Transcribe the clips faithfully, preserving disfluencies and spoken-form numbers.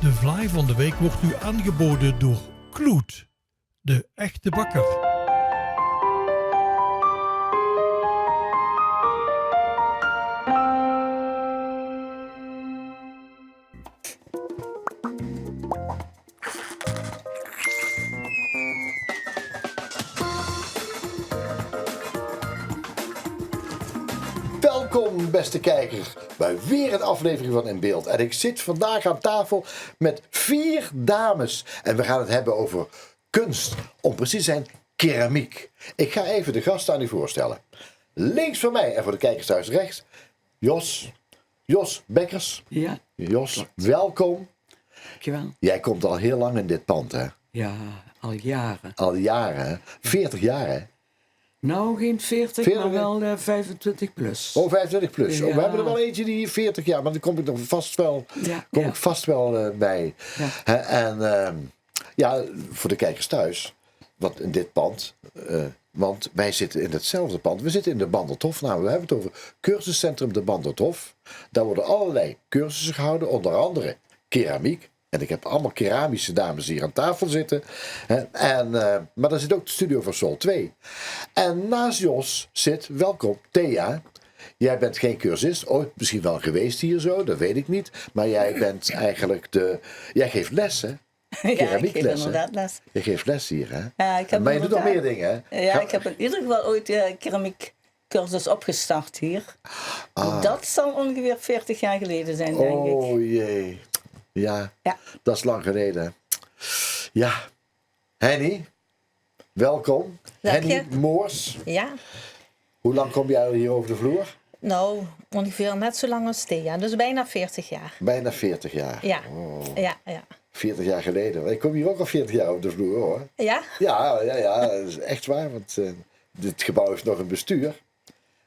De vlaai van de week wordt u aangeboden door Kloet, de echte bakker. Welkom, beste kijker, bij weer een aflevering van In Beeld. En ik zit vandaag aan tafel met vier dames. En we gaan het hebben over kunst, om precies te zijn, keramiek. Ik ga even de gasten aan u voorstellen. Links van mij en voor de kijkers thuis rechts, Jos. Jos Bekkers. Ja. Jos, klopt. Welkom. Dankjewel. Jij komt al heel lang in dit pand, hè? Ja, al jaren. Al jaren, hè? Veertig jaar, hè? Nou, geen veertig, maar wel, eh, vijfentwintig plus. Oh, vijfentwintig plus. Oh, we hebben er wel eentje die veertig jaar, maar daar kom ik nog vast wel, ja, kom ik vast wel, eh, bij. Ja. Hè, en, ehm, ja, voor de kijkers thuis, want in dit pand, eh, want wij zitten in hetzelfde pand. We zitten in de Banderthof, nou, we hebben het over cursuscentrum de Banderthof. Daar worden allerlei cursussen gehouden, onder andere keramiek. En ik heb allemaal keramische dames hier aan tafel zitten. Hè, en, eh, maar daar zit ook de studio van Sol twee. En naast Jos zit, welkom, Thea. Jij bent geen cursist, ooit misschien wel geweest hier zo, dat weet ik niet. Maar jij bent eigenlijk de, jij geeft les, hè? Ja, ik geef inderdaad les. Je geeft les hier, hè? Ja, ik heb inderdaad, maar je doet nog meer dingen, hè? Ja, ik heb in ieder geval ooit, eh, keramiekcursus opgestart hier. Ah. Dat zal ongeveer veertig jaar geleden zijn, denk ik. Oh jee. Ja, ja, dat is lang geleden. Ja. Henny, welkom. Dank je. Henny Moors. Ja. Hoe lang kom jij al hier over de vloer? Nou, ongeveer net zo lang als Thea, dus bijna veertig jaar. Bijna veertig jaar. Ja. Oh. Ja, ja. Veertig jaar geleden. Ik kom hier ook al veertig jaar over de vloer, hoor. Ja? Ja, ja, ja, dat is echt waar, want, eh, dit gebouw heeft nog een bestuur.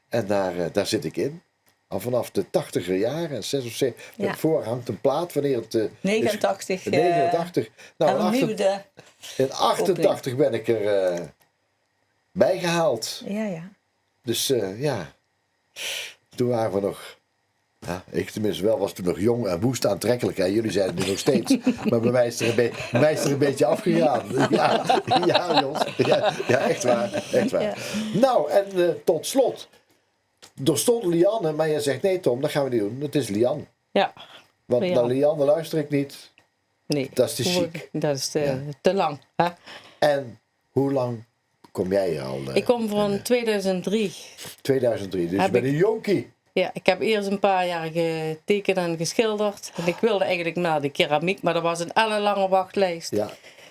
En daar, eh, daar zit ik in. Al vanaf de tachtiger jaren, zes of zeven. Ja. Voor hangt een plaat wanneer het, eh, is negenentachtig, eh, negenentachtig. Nou, in achter-, hernieuwde, in achtentachtig ben ik er, eh, bijgehaald. Ja, ja. Dus, eh, ja, toen waren we nog, ja, ik tenminste wel, was toen nog jong en woest aantrekkelijk. En jullie zijn het nu nog steeds. Maar bij mij is er een be-, bij mij is er een beetje afgegaan. Ja, ja, Jos. Ja, ja, echt waar, echt waar. Ja. Nou, en, eh, tot slot. Er stond Lianne, maar je zegt: "Nee, Tom, dat gaan we niet doen. Dat is Lianne." Ja. Want naar Lianne luister ik niet. Nee. Dat is te chic. Dat is te, ja, te lang, hè? En hoe lang kom jij hier al, eh, ik kom van, eh, tweeduizend drie. Tweeduizend drie, dus je bent een jonkie. Ja, ik heb eerst een paar jaar getekend en geschilderd. En ik wilde eigenlijk naar de keramiek, maar er was een ellenlange wachtlijst. Ja.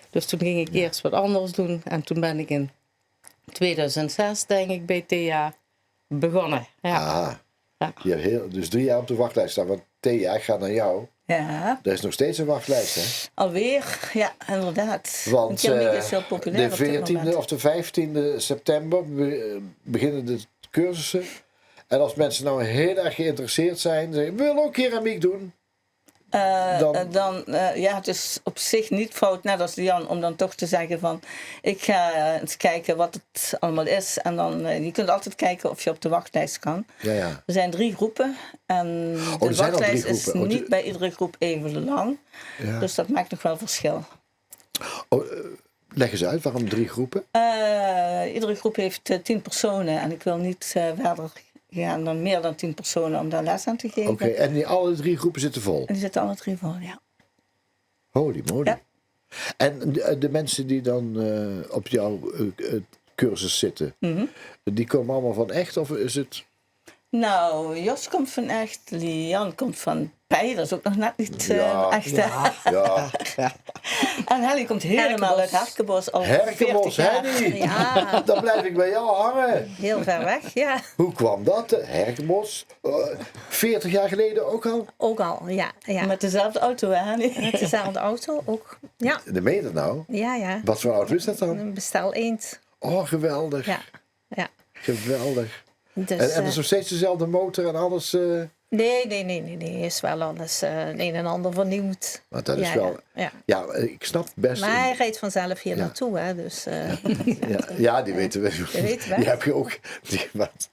Dus toen ging ik eerst wat anders doen. En toen ben ik in tweeduizend zes, denk ik, bij Thea begonnen. Ja. Aha. Ja. Je hebt heel, dus drie jaar op de wachtlijst staan. Want Thea, ik ga naar jou. Ja. Er is nog steeds een wachtlijst, hè? Alweer, ja, inderdaad. Want, eh, de veertiende of de vijftiende september be-, beginnen de cursussen. En als mensen nou heel erg geïnteresseerd zijn, zeggen: "We willen ook keramiek doen." Eh, dan, eh, dan, eh, ja, het is op zich niet fout, net als Lianne, om dan toch te zeggen van: "Ik ga eens kijken wat het allemaal is." En dan, eh, je kunt altijd kijken of je op de wachtlijst kan. Ja, ja. Er zijn drie groepen en de wachtlijst is niet bij iedere groep even lang. Ja. Dus dat maakt nog wel verschil. Oh, eh, leg eens uit, waarom drie groepen? Eh, iedere groep heeft, eh, tien personen en ik wil niet, eh, verder gaan dan meer dan tien personen om daar les aan te geven. Oké, en die alle drie groepen zitten vol? En die zitten alle drie vol, ja. Holy moly. Ja. En de, de mensen die dan, eh, op jouw, eh, eh, cursus zitten, die komen allemaal van Echt, of is het Nou, Jos komt van Echt, Lian komt van Pei, dat is ook nog net niet, eh, Echt, hè? Ja. En Henny komt helemaal uit Herkenbosch, al veertig jaar. Henny. Ja. Dan blijf ik bij jou hangen. Heel ver weg, ja. Hoe kwam dat? Herkenbosch, eh, veertig jaar geleden ook al? Ook al, ja, ja. Met dezelfde auto, hè, Henny? Met dezelfde auto, ook, ja. De meen je dat nou? Ja, ja. Wat voor auto is dat dan? Een Bestel Eend. Oh, geweldig. Ja. Ja. Geweldig. Dus, en, en dat is nog steeds dezelfde motor en alles, eh? Nee, nee, nee, nee, nee. Is wel alles, eh, het een en ander vernieuwd. Want dat is wel, ja, ja, ik snap best. Maar hij rijdt vanzelf hier naartoe, hè, dus, eh, ja, ja, die weten we. Die weten we. Die heb je ook, die, wat,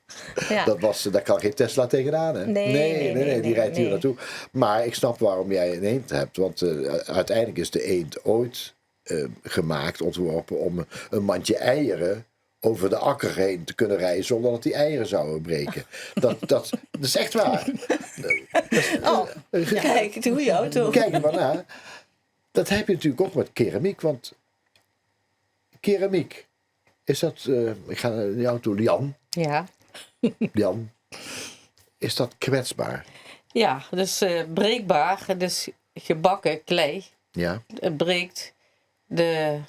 dat was, daar kan geen Tesla tegenaan, hè? Nee, nee, nee, nee, die rijdt hier naartoe. Maar ik snap waarom jij een eend hebt, want, eh, uiteindelijk is de eend ooit, eh, gemaakt, ontworpen om een mandje eieren over de akker heen te kunnen rijden zonder dat die eieren zouden breken. Dat, dat, dat is echt waar. Oh, kijk, de goede auto. Kijk er maar naar. Dat heb je natuurlijk ook met keramiek, want keramiek, is dat, eh, ik ga naar die auto, Lian. Ja. Lian, is dat kwetsbaar? Ja, dus, eh, breekbaar. Het is gebakken klei. Ja. Het breekt de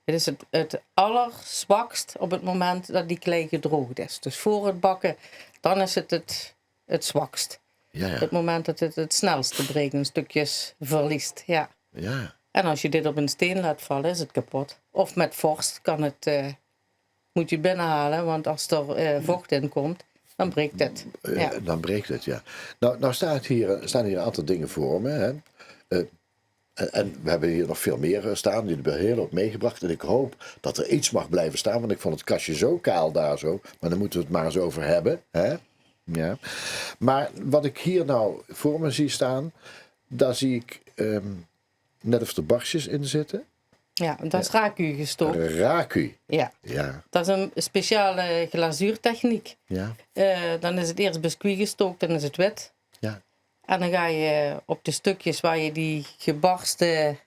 Het is het, het allerzwakst op het moment dat die klei gedroogd is. Dus voor het bakken, dan is het het, het zwakst. Ja, ja. Het moment dat het het snelste breekt en stukjes verliest, ja. Ja. En als je dit op een steen laat vallen, is het kapot. Of met vorst kan het, eh, moet je binnenhalen, want als er, eh, vocht in komt, dan breekt het. Eh, ja. Dan breekt het, ja. Nou, nou staat hier, staan hier een aantal dingen voor me, hè. Eh, En, en we hebben hier nog veel meer, eh, staan. Jullie hebben er heel hoop meegebracht. En ik hoop dat er iets mag blijven staan, want ik vond het kastje zo kaal daar zo. Maar daar moeten we het maar eens over hebben, hè? Ja. Maar wat ik hier nou voor me zie staan, daar zie ik, ehm, net of er barstjes in zitten. Ja, dat is raku gestoken. Raku. Ja. Ja. Dat is een speciale glazuurtechniek. Ja. Eh, dan is het eerst biscuit gestookt, dan is het wit. Ja. En dan ga je op de stukjes waar je die gebarsten,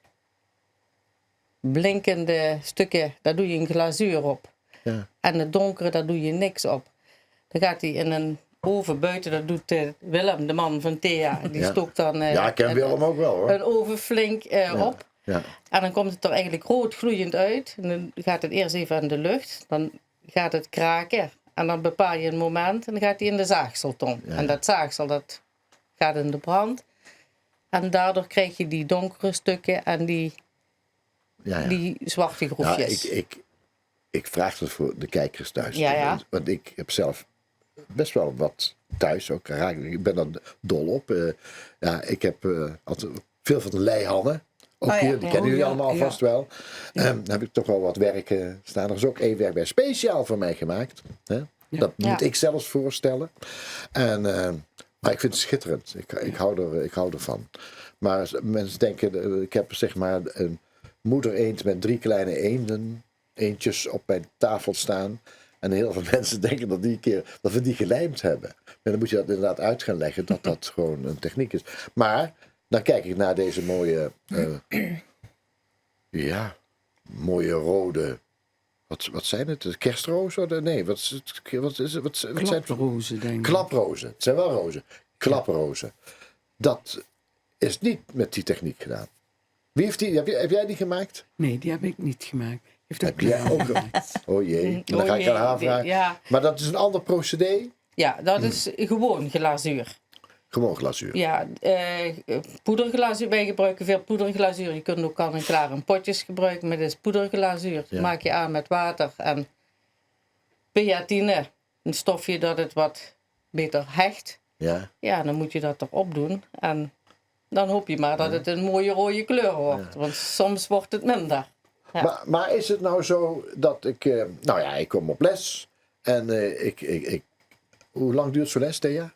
blinkende stukken, daar doe je een glazuur op. Ja. En het donkere, daar doe je niks op. Dan gaat die in een oven buiten, dat doet, eh, Willem, de man van Thea. Die stookt dan, eh, ja, ik ken Willem ook wel, hoor. Een oven flink, eh, op. Ja. En dan komt het er eigenlijk rood gloeiend uit. En dan gaat het eerst even aan de lucht. Dan gaat het kraken. En dan bepaal je een moment en dan gaat hij in de zaagsel, Tom. Ja, ja. En dat zaagsel, dat gaat in de brand. En daardoor krijg je die donkere stukken en die, ja, ja, die zwarte groefjes. Ja, ik, ik, ik vraag het voor de kijkers thuis. Ja, ja. Want ik heb zelf best wel wat thuis ook. Raak, ik ben er dol op. Eh, ja, ik heb, eh, altijd veel van de Leihanne. Ook hier, die kennen jullie allemaal vast wel. Ehm, daar heb ik toch wel wat werken staan. Er is ook één werk bij speciaal voor mij gemaakt. Hè? Ja. Dat moet ik zelfs voorstellen. En, eh, maar ik vind het schitterend. Ik, ik hou er, ik hou ervan. Maar s-, mensen denken, eh, ik heb, zeg maar, een moeder eend met drie kleine eenden, eendjes op mijn tafel staan. En heel veel mensen denken dat die een keer, dat we die gelijmd hebben. Maar dan moet je dat inderdaad uit gaan leggen, dat dat gewoon een techniek is. Maar dan kijk ik naar deze mooie, eh, ja, mooie rode, wat, wat zijn het? Kerstrozen? Nee, wat is het? Wat is het? Wat, wat zijn het? Klaprozen, denk ik. Klaprozen. Het zijn wel rozen. Klaprozen. Dat is niet met die techniek gedaan. Wie heeft die, heb jij, heb jij die gemaakt? Nee, die heb ik niet gemaakt. Heeft ook Heb jij Claire ook gemaakt. Oh jee, dan ga ik aan haar vragen. Ja. Maar dat is een ander procedé? Ja, dat is gewoon glazuur. Gewoon glazuur. Ja, eh, poederglazuur. Wij gebruiken veel poederglazuur. Je kunt ook al en klaar in potjes gebruiken, maar dit is poederglazuur. Ja. Maak je aan met water en pyatine. Een stofje dat het wat beter hecht. Ja. Ja, dan moet je dat erop doen. En dan hoop je maar dat het een mooie rode kleur wordt. Ja. Want soms wordt het minder. Ja. Maar, maar is het nou zo dat ik, eh, nou ja, ik kom op les en, eh, ik, ik, ik, hoe lang duurt zo'n les, Thea?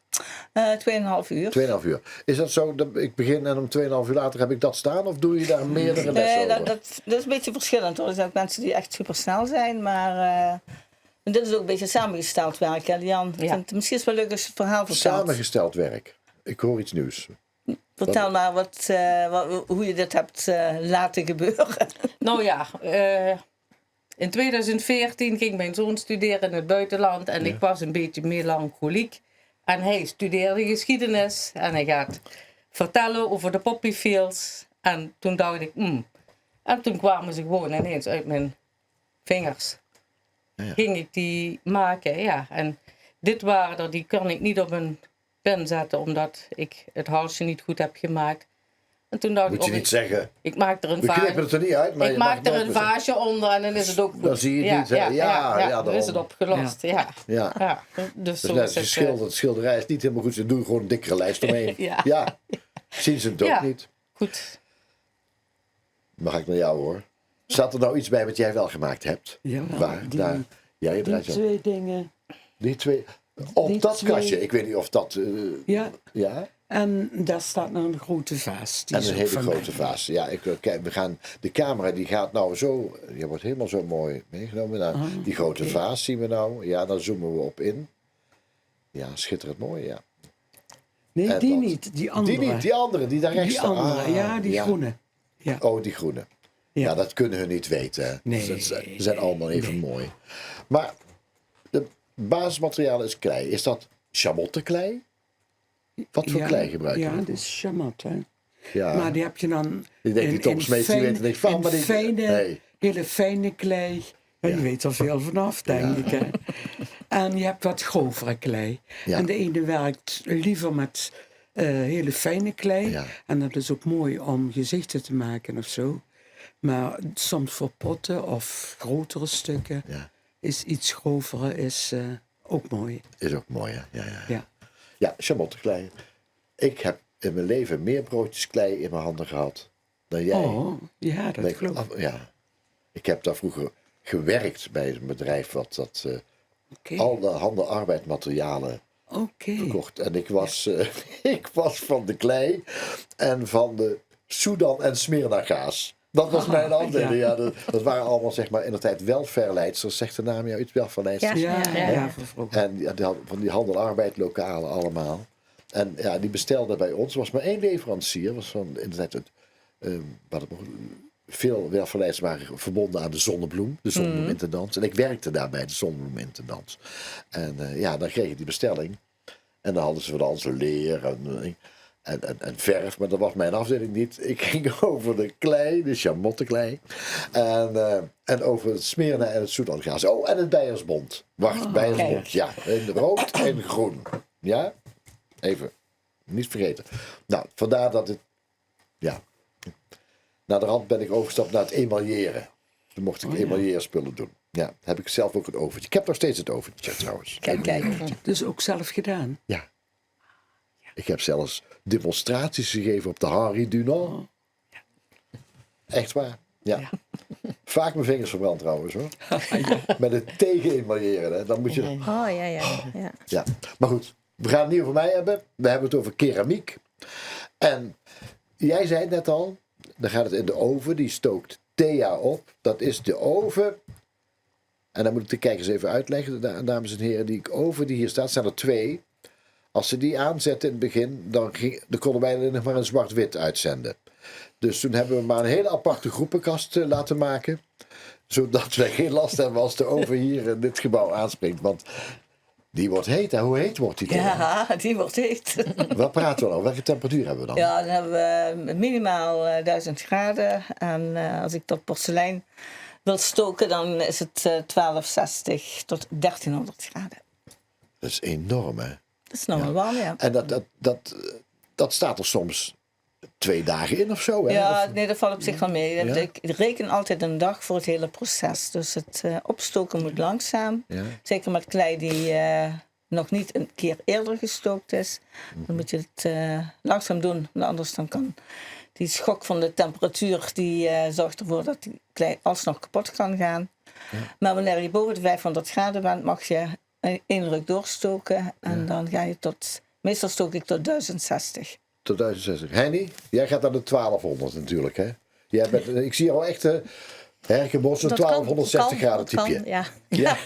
Eh, tweeënhalf uur. Tweeënhalf uur. Is dat zo dat ik begin en om tweeënhalf uur later heb ik dat staan? Of doe je daar meerdere lessen over? Nee, dat, dat, dat is een beetje verschillend, hoor. Er zijn ook mensen die echt supersnel zijn, maar, eh, en dit is ook een beetje samengesteld werk, hè, Lian? Ja. Ik vind het misschien is wel leuk als je het verhaal vertelt. Samengesteld werk. Ik hoor iets nieuws. Vertel maar wat, eh, wa-, hoe je dit hebt, eh, laten gebeuren. Nou ja, eh, in tweeduizend veertien ging mijn zoon studeren in het buitenland en ik was een beetje melancholiek. En hij studeerde geschiedenis en hij gaat vertellen over de poppyfields. En toen dacht ik, hmm. En toen kwamen ze gewoon ineens uit mijn vingers. Ja, ja. Ging ik die maken, ja. En dit waren er, die kan ik niet op een pin zetten, omdat ik het halsje niet goed heb gemaakt. En toen dacht ik, Moet je oh, niet zeggen, ik maak er een we vaas. Knippen het er niet uit, maar Ik je mag maak het er nooit een meer zeggen. Vaasje onder en dan is het ook goed. Dan zie je het niet, hè? Ja, Ja, ja, dan is het daarom. Opgelost. Ja. Ja. Ja. Dus Dus zo net is als je het, eh, schildert, het schilderij is niet helemaal goed, ze doen gewoon een dikkere lijst omheen. Ja. Ja, zien ze het ook Ja. Niet. Goed. Dan ga ik naar jou, hoor. Staat er nou iets bij wat jij wel gemaakt hebt? Jawel, Waar? die, Daar. Ja, je die draait zo. Twee dingen. Die twee. Op Die dat twee. Kastje. Ik weet niet of dat. eh, Ja, ja? En daar staat nog een grote vaas. Die En is een ook hele van grote mij. Vaas. Ja, ik, eh, kijk, we gaan, de camera die gaat nou zo. Je wordt helemaal zo mooi meegenomen. Nou, Ah. Die grote vaas zien we nou. Ja, dan zoomen we op in. Ja, schitterend mooi, ja. Nee, En die dat- niet. Die andere. Die niet, die andere, die daar rechts Die staan. andere, Ah, ja, die groene. Ja. Oh, die groene. Ja. Ja, dat kunnen hun niet weten. Hè. Nee, Ze, ze nee, zijn allemaal even nee. Mooi. Maar de basismateriaal is klei. Is dat chamotteklei? Wat voor Ja, klei gebruik je? Ja, dat is chamot, hè. Ja. Maar die heb je dan Die denkt, die in, Tom in Smeets, die fijn- weet er niks van, in maar die- fijne, nee. hele fijne klei. Ja, Ja. Die weet er veel vanaf, denk Ja. ik. Hè. En je hebt wat grovere klei. Ja. En de ene werkt liever met eh, hele fijne klei. Ja. En dat is ook mooi om gezichten te maken of zo. Maar soms voor potten of grotere stukken Ja, is iets grovere is eh, ook mooi. Is ook mooi, hè? Ja, ja, ja. Ja. Ja, chamotteklei. Ik heb in mijn leven meer broodjes klei in mijn handen gehad dan jij. Oh, ja, dat Ben ik geloof ik. af- ja. Ik heb daar vroeger gewerkt bij een bedrijf wat dat, eh, Oké. al de handenarbeidmaterialen Oké. verkocht. En ik was, eh, ik was van de klei en van de Soedan en Smyrna gaas. Dat was mijn afdeling. Ja. Ja, dat, dat waren allemaal, zeg maar, in de tijd welvaarleidsters. Zegt de naam jou iets, welvaarleidsters? Ja, Ja, ja, ja. Vervroegd. En ja, die had, van die handenarbeidlokalen allemaal. En ja, die bestelde bij ons. Er was maar één leverancier. Was van, in de tijd, het, ehm, wat het nog, veel welvaarleidsters waren verbonden aan de Zonnebloem. De Zonnebloem Intendance. En ik werkte daarbij, de Zonnebloem Intendance. En eh, ja, dan kreeg ik die bestelling. En dan hadden ze van alles, leer en, en, en, en verf, maar dat was mijn afdeling niet. Ik ging over de klei, de chamotteklei. En, eh, en over het Smyrna en het Soedangaas. Oh, en het Beiersbond. Wacht, Beiersbond. Kijk. Ja, in rood en groen. Ja? Even niet vergeten. Nou, vandaar dat het. Ja. Naderhand ben ik overgestapt naar het emailleren. Toen mocht ik Oh, ja. Emailleerspullen doen. Ja, heb ik zelf ook het overtje. Ik heb nog steeds het overtje trouwens. Kijk, kijk. Dus ook zelf gedaan. Ja. Ik heb zelfs demonstraties gegeven op de Henri Dunant. Echt waar. Ja. Vaak mijn vingers verbrand trouwens, hoor. Met het tegen-emailleren, hè. Dan moet je. Oh ja, ja, ja. Ja. Maar goed, we gaan het niet over mij hebben. We hebben het over keramiek. En jij zei het net al, dan gaat het in de oven. Die stookt Thea op. Dat is de oven. En dan moet ik de kijkers even uitleggen, da- dames en heren. Die oven die hier staat, zijn er twee. Als ze die aanzetten in het begin, dan, ging, dan konden wij alleen nog maar in zwart-wit uitzenden. Dus toen hebben we maar een hele aparte groepenkast eh, laten maken. Zodat wij geen last hebben als de oven hier in dit gebouw aanspringt. Want die wordt heet, hè? Hoe heet wordt die dan? Ja, die wordt heet. Waar praten we dan over? Welke temperatuur hebben we dan? Ja, dan hebben we minimaal eh, duizend graden. En eh, als ik dat porselein wil stoken, dan is het eh, twaalfzestig tot dertienhonderd graden. Dat is enorm, hè? Dat is nogal warm, ja. En dat, dat, dat, dat staat er soms twee dagen in of zo, hè? Ja, Of- nee, dat valt op zich wel mee. Ja? Ik reken altijd een dag voor het hele proces. Dus het eh, opstoken moet langzaam. Ja. Zeker met klei die eh, nog niet een keer eerder gestookt is. Mhm. Dan moet je het eh, langzaam doen, want anders dan kan die schok van de temperatuur, die eh, zorgt ervoor dat die klei alsnog kapot kan gaan. Maar wanneer je boven de vijfhonderd graden bent, mag je eh, één ruk doorstoken. En dan ga je tot, meestal stook ik tot duizend zestig. Tot duizend zestig. Henny, jij gaat naar de twaalfhonderd natuurlijk, hè? Jij bent, ik zie jou echt, eh Herkenbos, een Dat kan, twaalfhonderdzestig kan, graden dat kan, typeje. Ja.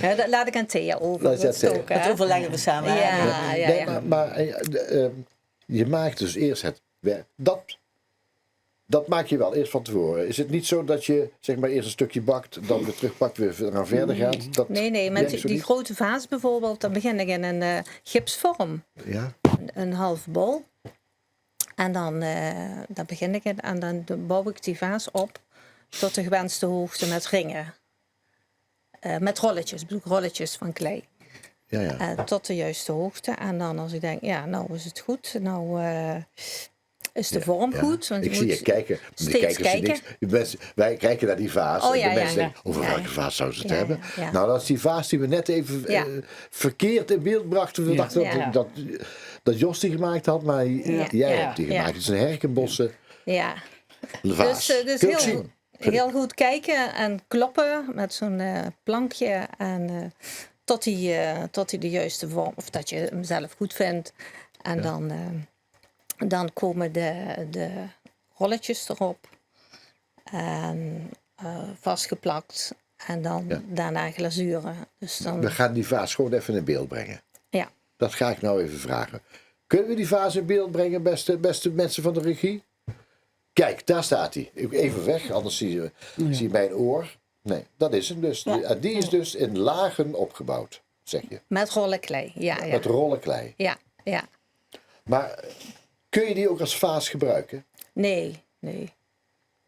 Ja, dat laat ik aan Thea over. Dat is aan Thea. Stoken, Dat hè? overleggen we samen. Ja, Hè? ja, ja, Nee, ja. maar, maar eh, de, eh, je maakt dus eerst het werk. Dat, dat maak je wel eerst van tevoren. Is het niet zo dat je, zeg maar, eerst een stukje bakt, dan weer terugpakt, weer ver- gaan verder gaat? Dat Nee, nee, werkt met zo die niet? Grote Vaas bijvoorbeeld, dan begin ik in een eh, gipsvorm. Ja? Een, een half bol. En dan, eh, dan begin ik het en dan bouw ik die vaas op tot de gewenste hoogte met ringen. Eh, met rolletjes, bedoel ik, rolletjes van klei. Ja, ja. Eh, tot de juiste hoogte. En dan als ik denk, ja, nou is het goed, nou eh, is de vorm goed. Want ik zie je kijken, maar de kijkers zien niks. Mensen, wij kijken naar die vaas en de mensen denken, over welke vaas zouden ze het hebben? Nou, dat is die vaas die we net even eh, verkeerd in beeld brachten. We dachten dat, dat, dat Jos die gemaakt had, maar jij hebt die gemaakt. Het is een Herkenbosse Ja. vaas. Dus, eh, dus Kun je ook heel, zien. heel goed kijken en kloppen met zo'n eh, plankje. En eh, tot, hij, eh, tot hij de juiste vorm, of dat je hem zelf goed vindt. En dan, eh, dan komen de, de rolletjes erop. En eh, vastgeplakt. En dan daarna glazuren. Dus dan, We gaan die vaas gewoon even in beeld brengen. Ja. Dat ga ik nou even vragen. Kunnen we die vaas in beeld brengen, beste, beste mensen van de regie? Kijk, daar staat hij. Even weg, anders zie je, zie je mijn oor. Nee, dat is hem dus. Die, die is dus in lagen opgebouwd, zeg je. Met rollen klei, ja. ja. Met rollen klei. Ja, ja. Maar kun je die ook als vaas gebruiken? Nee, nee.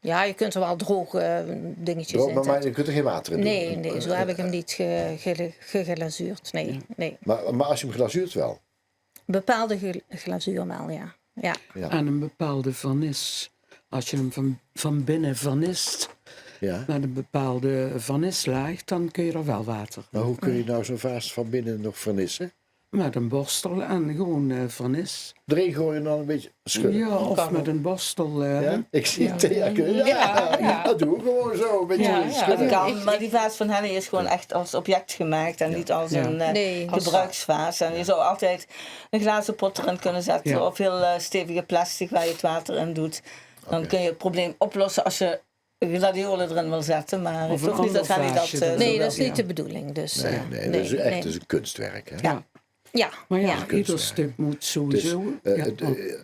Ja, je kunt er wel droge eh, dingetjes Droog, in maar, maar zetten. je kunt er geen water in doen. Nee, nee, zo heb ik hem niet ge, ge, geglazuurd. Nee, nee. Maar, maar als je hem glazuurt wel. Bepaalde ge- glazuur wel, ja. ja. Ja. Aan een bepaalde vernis. Als je hem van, van binnen vernist Ja. met een bepaalde vernislaag, dan kun je er wel water. Maar hoe kun je nou zo'n vaas van binnen nog vernissen? Met een borstel en gewoon eh vernis. Erin gooien en dan een beetje schudden. Ja, of met een borstel. eh, Ja? Ik zie het. Ja, kun je- Ja, ja, ja. Dat doen we gewoon zo. Een beetje Ja, ja. schudden. Dat kan, maar die vaas van Henny is gewoon echt als object gemaakt en niet als een eh, Nee. gebruiksvaas. En je zou altijd een glazen pot erin kunnen zetten Ja. of heel eh, stevige plastic waar je het water in doet. Dan kun je het probleem oplossen als je gladiolen erin wil zetten. Maar Of ik een geloof niet dat ander Henny dat... vaasje eh, erin. Nee, wel, dat is niet ja. de bedoeling. Dus, Nee, eh, nee, dat is echt nee. Dat is een kunstwerk. Hè? Ja. Ja, Maar ja, ja. ieder Kunstwerk. stuk moet Dus, sowieso. eh, ja, het, oh. eh,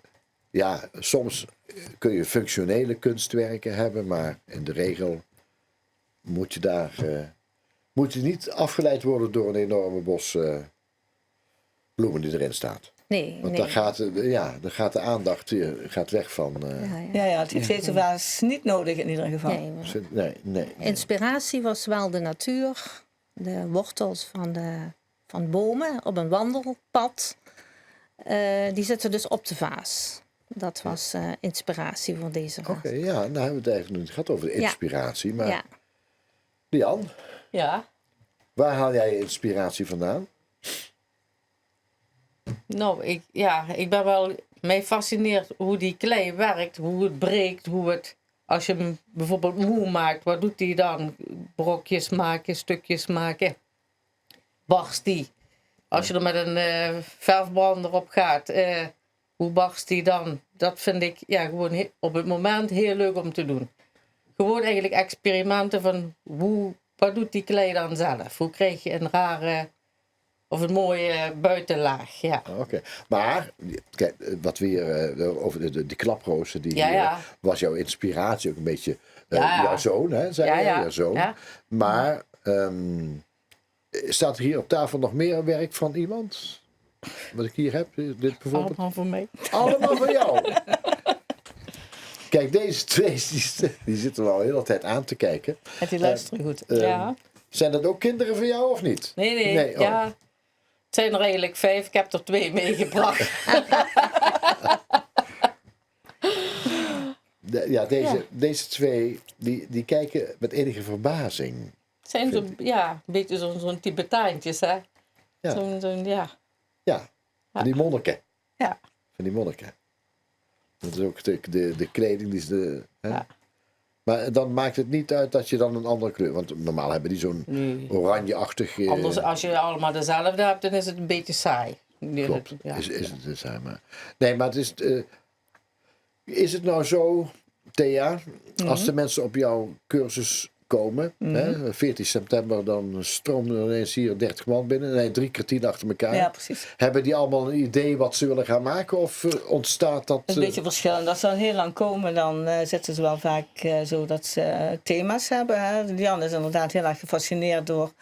ja, soms kun je functionele kunstwerken hebben, maar in de regel moet je daar eh, moet je niet afgeleid worden door een enorme bos eh, bloemen die erin staat. Nee, Want nee. dan, gaat, eh, ja, dan gaat de aandacht eh, gaat weg van. eh, Ja, ja. Ja, ja, het heeft deze vaas niet nodig in ieder geval. Nee, maar zin- nee, nee, nee. Inspiratie was wel de natuur, de wortels van, de, van bomen op een wandelpad. Eh, die zitten dus op de vaas. Dat was eh, inspiratie voor deze vaas. Oké, ja, nou hebben we het eigenlijk nog niet gehad over de Ja. inspiratie. Maar Ja. Lian, Ja. waar haal jij je inspiratie vandaan? Nou, ik, ja, ik ben wel mij fascineert hoe die klei werkt, hoe het breekt, hoe het, als je hem bijvoorbeeld moe maakt, wat doet die dan? Brokjes maken, stukjes maken. Barst die? Als je er met een eh, verfbrander op gaat, eh, hoe barst die dan? Dat vind ik ja, gewoon he- op het moment heel leuk om te doen. Gewoon eigenlijk experimenten van hoe, wat doet die klei dan zelf? Hoe krijg je een rare of een mooie buitenlaag? Ja. Oké, maar kijk, wat we hier eh, over de, de, die klaprozen, die Ja, eh, ja. was jouw inspiratie ook een beetje eh, Ja. jouw zoon, hè? Zei Ja, jij, ja, jouw zoon. ja. Maar ehm, staat er hier op tafel nog meer werk van iemand? Wat ik hier heb, dit bijvoorbeeld. Allemaal voor mij. Allemaal van jou. Kijk, deze twee die, st- die zitten wel heel de tijd aan te kijken. En die luisteren goed. Ehm, Ja. Zijn dat ook kinderen van jou of niet? Nee, nee. Nee, oh. Ja. Het zijn er eigenlijk vijf. Ik heb er twee meegebracht. De- ja, deze, deze twee die, die kijken met enige verbazing. Het zijn zo'n, ja, een beetje zo'n zo'n Tibetaantjes, hè? Ja. Zo'n, zo'n, ja. Ja, van die monniken. Ja. Van die monniken. Dat is ook de, de, de kleding die ze. Hè? Ja. Maar dan maakt het niet uit dat je dan een andere kleur. Want normaal hebben die zo'n Nee. oranjeachtig. eh, Anders, als je allemaal dezelfde hebt, dan is het een beetje saai. Nee, Klopt, dat- ja. is, is het dus, zeg maar. Nee, maar het is. eh, is het nou zo, Thea, als de mensen op jouw cursus komen, hè, veertien september, dan stromen er ineens hier dertig man binnen. Nee, drie kwartier achter elkaar. Ja, precies. Hebben die allemaal een idee wat ze willen gaan maken? Of eh, ontstaat dat... Een eh, beetje verschillend. Als ze dan heel lang komen, dan eh, zitten ze wel vaak eh, zo dat ze eh, thema's hebben. Hè. Lian is inderdaad heel erg gefascineerd door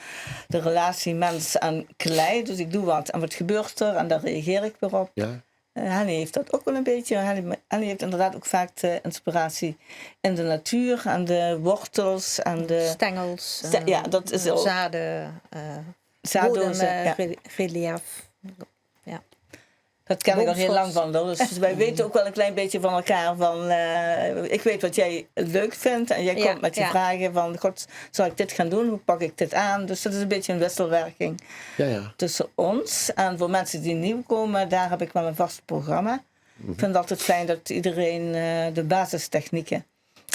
de relatie mens en klei. Dus ik doe wat en wat gebeurt er en daar reageer ik weer op. Ja, Eh, Henny heeft dat ook wel een beetje. Henny, Henny heeft inderdaad ook vaak de inspiratie in de natuur en de wortels en de... Stengels, Ste- eh, ja, dat is ook- zaden, eh, Zaaddozen, ja. Relief. Ja. Dat ken ik al heel lang van, hoor. Dus wij weten ook wel een klein beetje van elkaar. Van, eh, ik weet wat jij leuk vindt en jij komt met je vragen van: "God, zal ik dit gaan doen? Hoe pak ik dit aan?" Dus dat is een beetje een wisselwerking tussen ons. En voor mensen die nieuw komen, daar heb ik wel een vast programma. Ik vind het altijd fijn dat iedereen, eh, de basistechnieken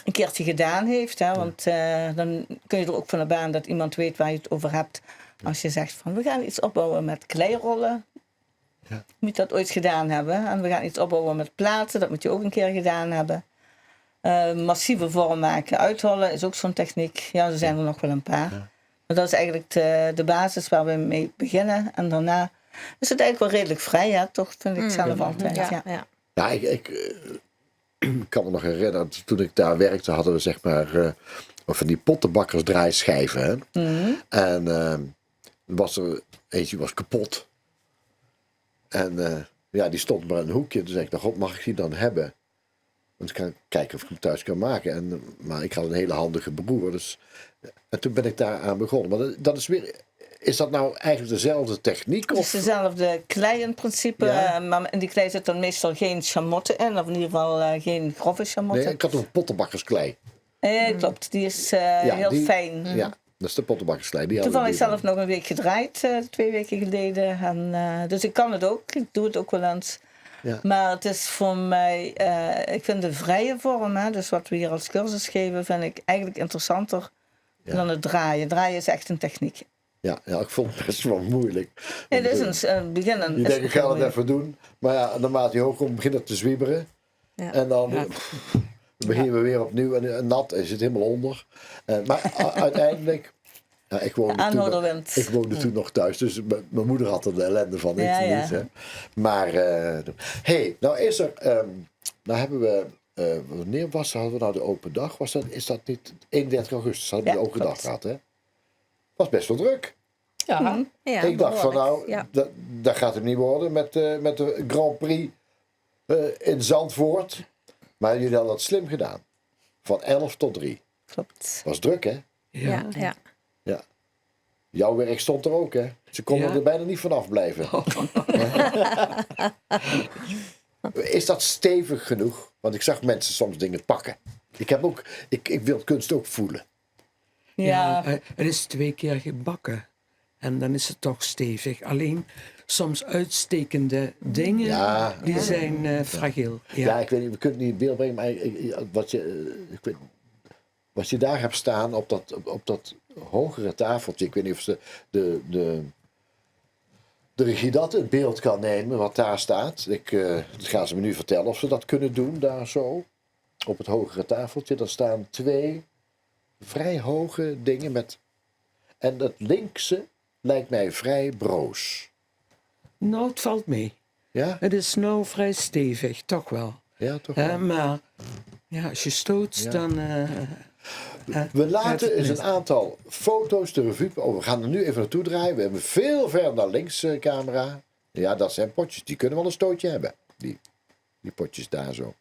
een keertje gedaan heeft, hè, want, eh, dan kun je er ook van op aan dat iemand weet waar je het over hebt. Als je zegt van: "We gaan iets opbouwen met kleirollen", moet je dat ooit gedaan hebben. En "We gaan iets opbouwen met platen", dat moet je ook een keer gedaan hebben. Eh, massieve vorm maken, uithollen is ook zo'n techniek. Ja, er zijn er nog wel een paar. Maar dat is eigenlijk de, de basis waar we mee beginnen. En daarna is het eigenlijk wel redelijk vrij, ja, toch, vind ik zelf altijd. Ja. Ja, ik, ik, eh, ik kan me nog herinneren, toen ik daar werkte, hadden we, zeg maar, eh, van die pottenbakkersdraaischijven, hè. En, eh, er was er eentje, die was kapot. En, eh, ja, die stond maar in een hoekje. Toen zei ik: "Nou, god, mag ik die dan hebben? Want ik kan kijken of ik hem thuis kan maken." En, maar ik had een hele handige broer, dus, en toen ben ik daar aan begonnen. Maar dat, dat is weer, is dat nou eigenlijk dezelfde techniek? Het is dezelfde klei in principe, eh, maar in die klei zit dan meestal geen schamotten in, of in ieder geval, eh, geen grove schamotten. Nee, ik had een pottenbakkersklei. Eh, klopt, die is, eh, heel fijn. Ja, dat is de pottenbakkersklei. Die hadden we. Toevallig zelf nog een week gedraaid, eh, twee weken geleden. En, eh, dus ik kan het ook, ik doe het ook wel eens. Ja. Maar het is voor mij, eh, ik vind de vrije vorm, hè, dus wat we hier als cursus geven, vind ik eigenlijk interessanter dan het draaien. Draaien is echt een techniek. Ja, ja, ik vond het best wel moeilijk. Het is een, een begin. Je denkt, ik ga het even doen. Maar ja, naarmate je hoger komt, begint het te zwieberen. Ja. En dan, pff, beginnen we weer opnieuw. En, en nat, en zit helemaal onder. En, maar uiteindelijk, ja, ik woonde toen, ik woonde toen nog thuis, dus mijn moeder had er de ellende van, ik niet, hè. Maar, eh, hey, nou is er, ehm, nou hebben we, eh, wanneer was, hadden we nou de open dag? Was dat, is dat niet eenendertig augustus? Hadden we de open dag gehad, hè? Was best wel druk. Ja. Ik dacht van, nou, dat, dat gaat hem niet worden met, eh, met de Grand Prix, eh, in Zandvoort. Maar jullie hadden dat slim gedaan. Van elf tot drie. Klopt. Was druk, hè? Ja, ja. Ja. Jouw werk stond er ook, hè? Ze konden er bijna niet vanaf blijven. Is dat stevig genoeg? Want ik zag mensen soms dingen pakken. Ik heb ook, ik, ik wil kunst ook voelen. Ja, eh, het is twee keer gebakken. En dan is het toch stevig. Alleen soms uitstekende dingen, die zijn, eh, fragiel. Ja. Ja, ik weet niet, we kunnen het niet in beeld brengen, maar ik, ik, wat je, eh, ik weet, wat je daar hebt staan op dat, op dat hogere tafeltje, ik weet niet of ze de, de, de regie dat in beeld kan nemen, wat daar staat. Ik, eh, dat gaan ze me nu vertellen of ze dat kunnen doen, daar zo. Op het hogere tafeltje, daar staan twee vrij hoge dingen met, en dat linkse lijkt mij vrij broos. Nou, het valt mee. Ja? Het is nou vrij stevig, toch wel. Ja, toch wel. Hè, maar ja, als je stoot, dan, eh, eh, we laten eens een aantal foto's de revue. Oh, we gaan er nu even naartoe draaien. We hebben veel verder naar links, eh, camera. Ja, dat zijn potjes. Die kunnen wel een stootje hebben. Die, die potjes daar zo.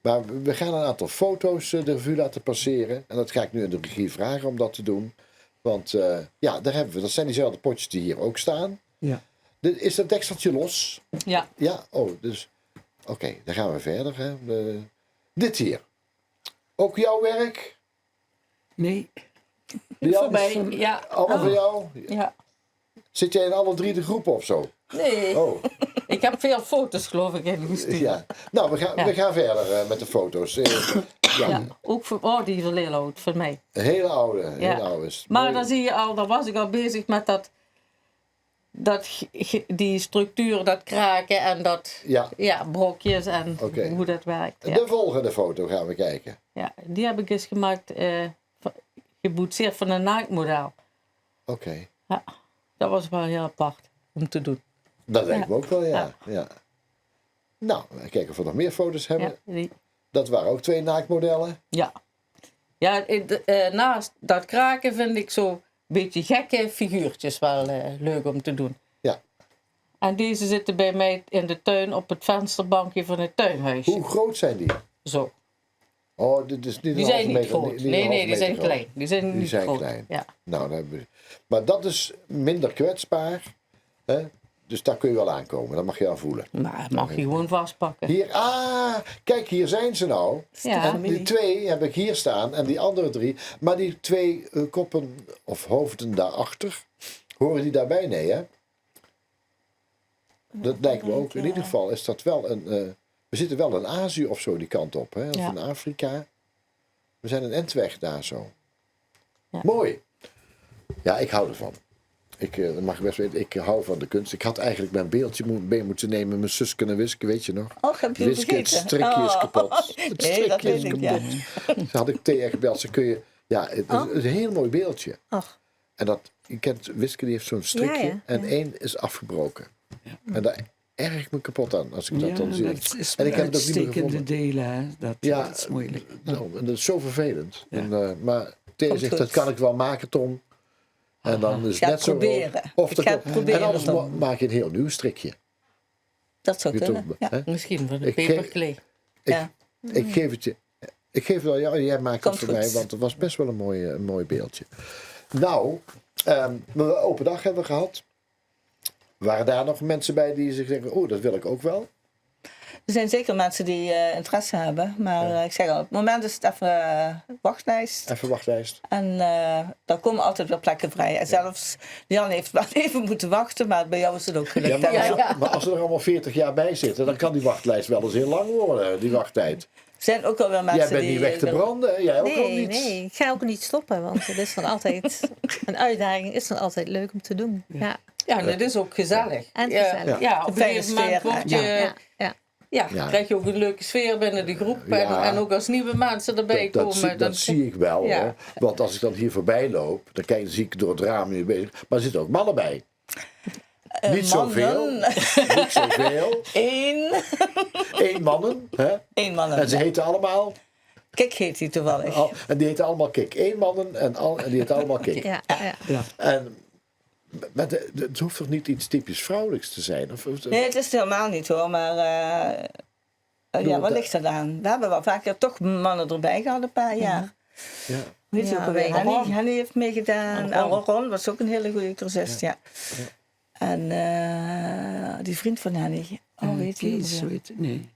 Maar we gaan een aantal foto's, eh, de revue laten passeren. En dat ga ik nu aan de regie vragen om dat te doen. Want, eh, ja, daar hebben we, dat zijn diezelfde potjes die hier ook staan. Ja. De, is dat dekseltje los? Ja. Ja? Oh, dus, oké, dan gaan we verder, hè. De, dit hier. Ook jouw werk? Nee. Voor mij, ja. Allemaal van jou? Ja. Zit jij in alle drie de groepen of zo? Nee. Oh. Ik heb veel foto's, geloof ik, ingestuurd. Ja. Nou, we gaan, we gaan verder, eh, met de foto's. Eh, ja. Ja, ook voor, oh, die is al heel oud, van mij. Een hele oude, hele oude is. Maar dan zie je al, dan was ik al bezig met dat, dat ge-, ge-, die structuur, dat kraken en dat, ja, brokjes en hoe dat werkt. Ja. De volgende foto gaan we kijken. Ja, die heb ik eens gemaakt, eh, va-, geboetseerd van een naaktmodel. Oké. Ja, dat was wel heel apart om te doen. Dat lijkt me ook wel, ja. Ja. Nou, kijken of we nog meer foto's hebben. Ja, die. Dat waren ook twee naaktmodellen. Ja. Ja, eh, naast dat kraken vind ik zo beetje gekke figuurtjes wel, eh, leuk om te doen. Ja. En deze zitten bij mij in de tuin op het vensterbankje van het tuinhuisje. Hoe groot zijn die? Zo. Oh, dit is niet Die een halve zijn niet meter, groot. niet, niet een Nee, halve nee, die meter zijn groot. Klein. Die zijn Die niet zijn groot. Klein. Ja. Nou, dan hebben we, maar dat is minder kwetsbaar. Hè? Dus daar kun je wel aankomen. Dat mag je al voelen. Maar mag je gewoon vastpakken. Hier, ah, kijk, hier zijn ze nou. Ja. En die twee heb ik hier staan en die andere drie. Maar die twee eh, koppen of hoofden daarachter, horen die daarbij? Nee, hè? Dat lijkt me ook. In ieder geval is dat wel een... eh, we zitten wel in Azië of zo die kant op, hè? Of Ja. in Afrika. We zijn een end weg daar zo. Ja. Mooi. Ja, ik hou ervan. Ik, eh, dat mag je best weten, ik hou van de kunst. Ik had eigenlijk mijn beeldje mo- mee moeten nemen, mijn Suske en Wiske, weet je nog? Och, heb je Wiske, het vergeten? strikje is Oh. kapot. Het Nee, strikje dat is weet ik, ja. kapot. Toen had ik Thea gebeld, ze: kun je... Ja, het is Oh. een heel mooi beeldje. Och, En dat, je kent, Wiske die heeft zo'n strikje Ja, ja, en ja. één is afgebroken. En daar erg ik me kapot aan als ik dat Ja, dan zie. dat is En ik heb het ook niet meer uitstekende gevonden. Delen, hè. Dat, Ja, dat is moeilijk. Nou, en dat is zo vervelend. Ja. En, eh, maar Thea Komt zegt, goed. Dat kan ik wel maken, Tom. En dan is Ik ga het net het zo... proberen. Of Ik dat ga het kan- proberen, En anders Tom. ma- maak je een heel nieuw strikje. Dat zou Je kunnen. toch- Ja. hè? Misschien van de Ik ge- peperklee. Ik, Ja. ik geef het je. Ik geef het wel, ja, jij maakt Komt het voor mij, goed. Want het was best wel een, mooie, een mooi beeldje. Nou, ehm, maar open dag hebben we gehad. Waren daar nog mensen bij die zich denken: oh, dat wil ik ook wel? Er zijn zeker mensen die eh, interesse hebben, maar eh, ik zeg al, op het moment is het even eh, wachtlijst. Even wachtlijst. En eh daar komen altijd weer plekken vrij. En zelfs Jan heeft wel even moeten wachten, maar bij jou is het ook gelukt. Ja, maar, hè? als, Ja. maar als ze er allemaal veertig jaar bij zitten, dan kan die wachtlijst wel eens heel lang worden, die wachttijd. Er zijn ook wel weer mensen Jij bent die... niet weg te branden, hè? Jij ook al Nee, niet. Nee, ik ga ook niet stoppen, want het is nog altijd een uitdaging, is nog altijd leuk om te doen. Ja, Ja, en dat is ook gezellig. En Ja, gezellig. Ja, op Een een fijne gegeven moment sfeer, komt ja. je... Ja, ja. Ja, Ja. krijg je ook een leuke sfeer binnen de groep. En, Ja. En ook als nieuwe mensen erbij Dat, dat, komen. zie, dat zie ik wel, Ja. Hoor. Want als ik dan hier voorbij loop, dan kijk, zie ik door het raam hier bezig. Maar er zitten ook mannen bij. Eh, Niet zoveel. Mannen. Niet zoveel. Eén. Eén mannen, hè? Eén mannen. En ze heten allemaal... Kik heet hij toevallig. Al, en die heten allemaal Kik. Eén mannen en, al, en die heten allemaal Kik. Ja, ja. En, maar de- de- het hoeft toch niet iets typisch vrouwelijks te zijn? Of, of- Nee, het is het helemaal niet hoor, maar eh, eh, Door ja, wat de- ligt er aan? We hebben wel vaker toch mannen erbij gehad een paar jaar. Ja. Weet je Ja, ook alweer? weet ik. Henny, Ron. Henny heeft meegedaan. En En Ron. Ron was ook een hele goede cursist, ja. En eh, die vriend van Henny. Oh, Eh, weet je Kees, ook hoe weer? heet het? Nee.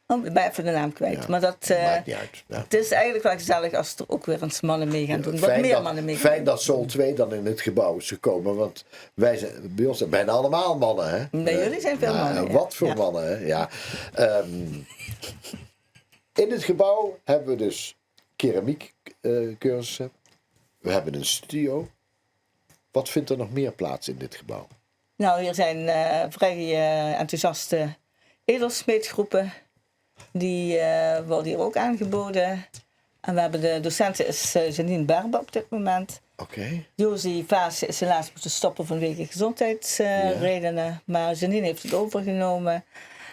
Oh, ik ben even de naam kwijt. Ja. Maar dat, eh, Maakt niet uit. Ja. Het is eigenlijk wel gezellig als er ook weer eens mannen mee gaan doen. Wat Fijn meer dat- mannen mee Fijn gaan dat Soul twee dan in het gebouw is gekomen. Want wij zijn, bij ons zijn bijna allemaal mannen, hè? Nee, Eh, jullie zijn veel ja, mannen, en ja. Wat voor Ja. mannen, hè? Ja. Ehm, in het gebouw hebben we dus keramiekcursussen. We hebben een studio. Wat vindt er nog meer plaats in dit gebouw? Nou, hier zijn eh, vrij eh, enthousiaste edelsmeedgroepen. Die eh, worden hier ook aangeboden. En we hebben de docenten is eh, Janine Berbe op dit moment. Oké. Josie Vaas is helaas moeten stoppen vanwege gezondheidsredenen. Maar Janine heeft het overgenomen.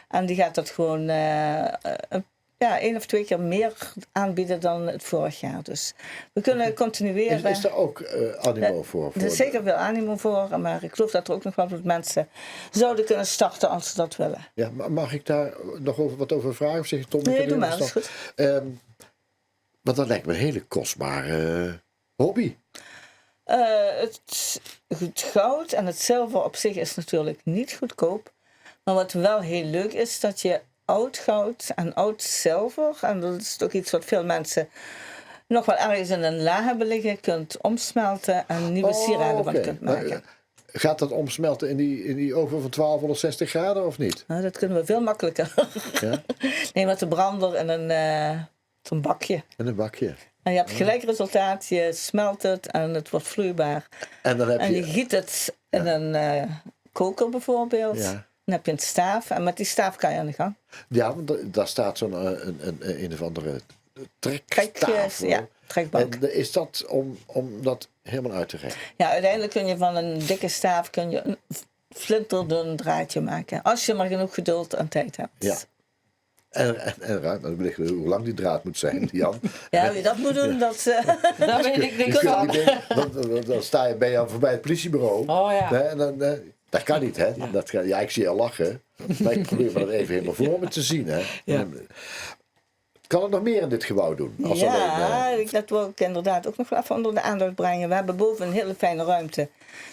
En die gaat dat gewoon eh, een- ja, één of twee keer meer aanbieden dan het vorig jaar. Dus we kunnen Is, continueren. Is daar ook eh, animo voor? Er voor is zeker veel animo voor, maar ik geloof dat er ook nog wel wat mensen zouden kunnen starten als ze dat willen. Ja, ma- mag ik daar nog over, wat over vragen? Of zeg je: Tom, ik Nee, heb doe hier maar, nog is goed. Ehm, Want dat lijkt me een hele kostbare hobby. Eh, het, het goud en het zilver op zich is natuurlijk niet goedkoop. Maar wat wel heel leuk is, dat je oud goud en oud zilver, en dat is toch iets wat veel mensen nog wel ergens in een la hebben liggen, kunt omsmelten en nieuwe Oh, sieraden van oké. kunt Maar, maken. eh, Gaat dat omsmelten in die, in die oven van twaalfhonderdzestig graden of niet? Nou, dat kunnen we veel makkelijker. Ja? Nee, met de brander en een, eh, zo'n bakje. In een bakje. En je hebt gelijk resultaat, je smelt het en het wordt vloeibaar. En dan heb En je je... giet het in een eh, koker bijvoorbeeld. Ja. Dan heb je een staaf en met die staaf kan je aan de gang. Ja, want da- daar staat zo'n eh, een, een, een of andere Trek, trektafel. eh, ja, trekbank. En is dat om, om dat helemaal uit te reiken? Ja, uiteindelijk kun je van een dikke staaf kun je een flinterdun draadje maken. Als je maar genoeg geduld en tijd hebt. Ja. En, en, en ruim, dan weet ik hoe lang die draad moet zijn, Jan. Ja, wie je dat moet doen, dat... eh, Daar weet ik niks Je kunt van. niet denken, want, want dan sta je bij jou voorbij het politiebureau. Oh ja. Hè, en dan, eh, dat kan niet, hè? Dat kan, ja, ik zie je al lachen. Maar ik probeer me dat even helemaal voor me te zien, hè? Ja. Kan 't nog mier in dit gebouw doon? Jao, allein, eh, det wól ik inderdaad ouk nog waal effe ónder de aandach bringe. We hebbe bove 'n hele fijne ruimte.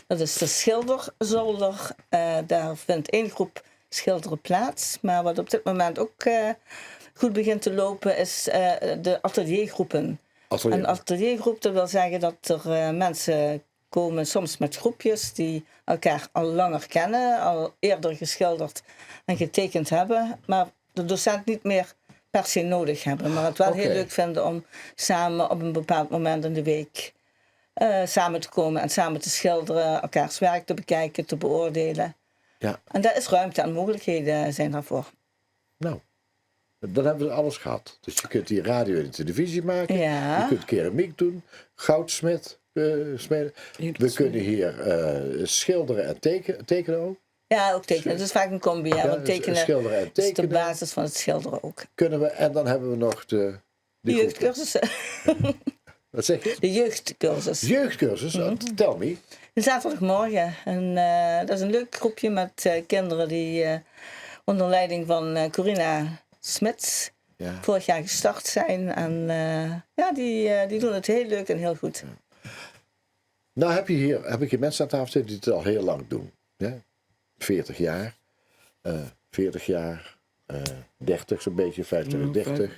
Det is de schilderzolder. Eh, dao vindt ein groep schildere plaats. Maar wat op dit moment ouk, eh, good begint te loupe, is, eh, de ateliergroepe. Atelier. En ateliergroep, det wil zegge det d'r, eh, minse kómme soms mit groepjes die elkaar al langer kenne, al eerder geschilderd en geteikend hebbe, maar de docent neet mier per se nudig hebbe, maar 't waal hiel leuk vinde om same op 'n bepaald moment in de week, eh, same te kómme en same te schildere, elkaars werk te bekijke, te beoordeile. Jao. En dao is ruimte en mogelijkheden zeen daoveur. Nou, dan hebbe we alles gehad. Dus je kunt hier radio en televisie maken. Jao. Je kunt keramiek doen, goudsmid, eh, smeden. We kunnen hier, eh, schilderen en teken-, tekenen ook. Jao, ouk tekene. 't Is vaak 'n combi, jao, want tekene is de basis van 't schildere ouk. Kunnen we, en dan hebben we nog de, de jeugdcursussen. Wat zeg je? De jeugdcursus. Jeugdcursus, eh, tell me. De zaterdagmorge. En, eh, det is 'n leuk groepje mit, eh, kinder die, eh, ónder leiding van, eh, Corina Smits vorig jaor gestart zeen. En, eh, jao, die, eh, die doon 't hiel leuk en hiel good. Nou heb je hier, heb ik hier mensen aan tafel zitten die het al heel lang doen. Hè? Veertig jaar, eh, veertig jaar, eh, dertig zo'n beetje, vijftig en dertig.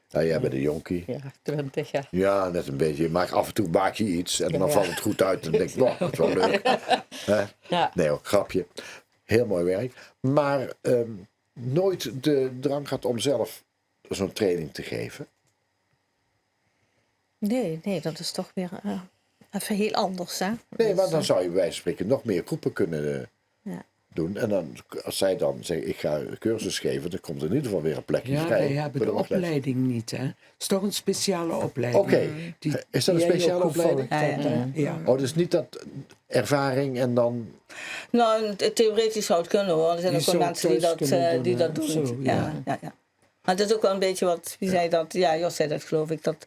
Ja, jij bent een jonkie. Ja, twintig jaar. Ja, net een beetje. Maar af en toe maak je iets en dan valt het goed uit en denk ik: "Wow, dat is wel leuk." Hè? Ja. Nee hoor, grapje. Heel mooi werk. Maar, ehm, nooit de drang gehad om zelf zo'n training te geven? Nee, nee, dat is toch weer, eh, effe hiel anders, hè? Nee, maar dan zou je bij wijze van spreken nog meer groepen kunnen, eh, doen. En dan, als zij dan zegt: "Ik ga cursus geven", dan komt er in ieder geval weer een plekje vrij. Ja, wij hebben de opleiding niet, hè? Het is toch een speciale opleiding. Oké. Is dat een speciale opleiding? Ja, ja, ja. Oh, dus niet dat ervaring en dan... Nou, theoretisch zou het kunnen, hoor. Er zijn ook wel mensen die dat, eh, die dat doen. Ja, ja, ja. Maar het is ook wel een beetje wat, wie zei dat? Ja, Jos zei dat, geloof ik, dat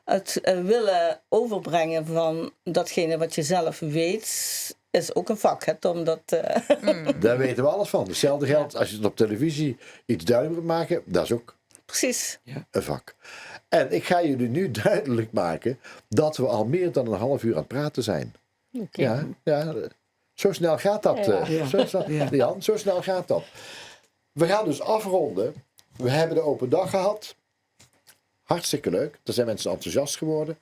het, eh, willen overbrengen van datgene wat je zelf weet, is ook een vak, hè, Tom? Dat, eh, daar weten we alles van. Hetzelfde geldt als je het op televisie iets duidelijk moet maken, dat is ook een vak. En ik ga jullie nu duidelijk maken dat we al meer dan een half uur aan het praten zijn. Ja, ja. Zo snel gaat dat, eh, zo snel, Jan, zo snel gaat dat. We gaan dus afronden. We hebben de open dag gehad. Hartstikke leuk. Er zijn mensen enthousiast geworden.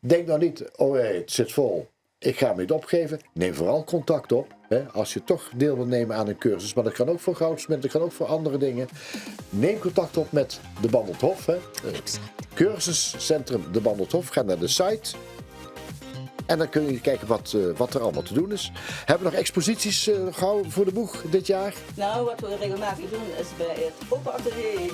Denk nou niet: "Oh nee, het zit vol. Ik ga hem niet opgeven." Neem vooral contact op. Hè, als je toch deel wilt nemen aan een cursus, maar dat kan ook voor goudsmid, dat kan ook voor andere dingen. Neem contact op met de Bandelthof, hè. Eh, cursuscentrum de Bandelthof. Ga naar de site. En dan kun je kijken wat, eh, wat er allemaal te doen is. Hebben we nog exposities, eh, gauw voor de boeg dit jaar? Nou, wat we regelmatig doen is bij het Open Atelier in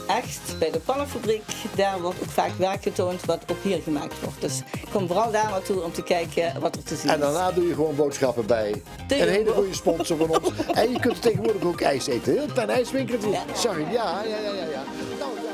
Echt, bij de pannenfabriek. Daar wordt ook vaak werk getoond wat ook hier gemaakt wordt. Dus kom vooral daar naartoe om te kijken wat er te zien is. En daarna doe je gewoon boodschappen bij een hele goede sponsor van ons. En je kunt er tegenwoordig ook ijs eten. Heel klein ijswinkeltje. Ja. Zag ik. Ja, ja, ja, ja, ja. Nou, ja.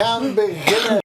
Gaan beginne.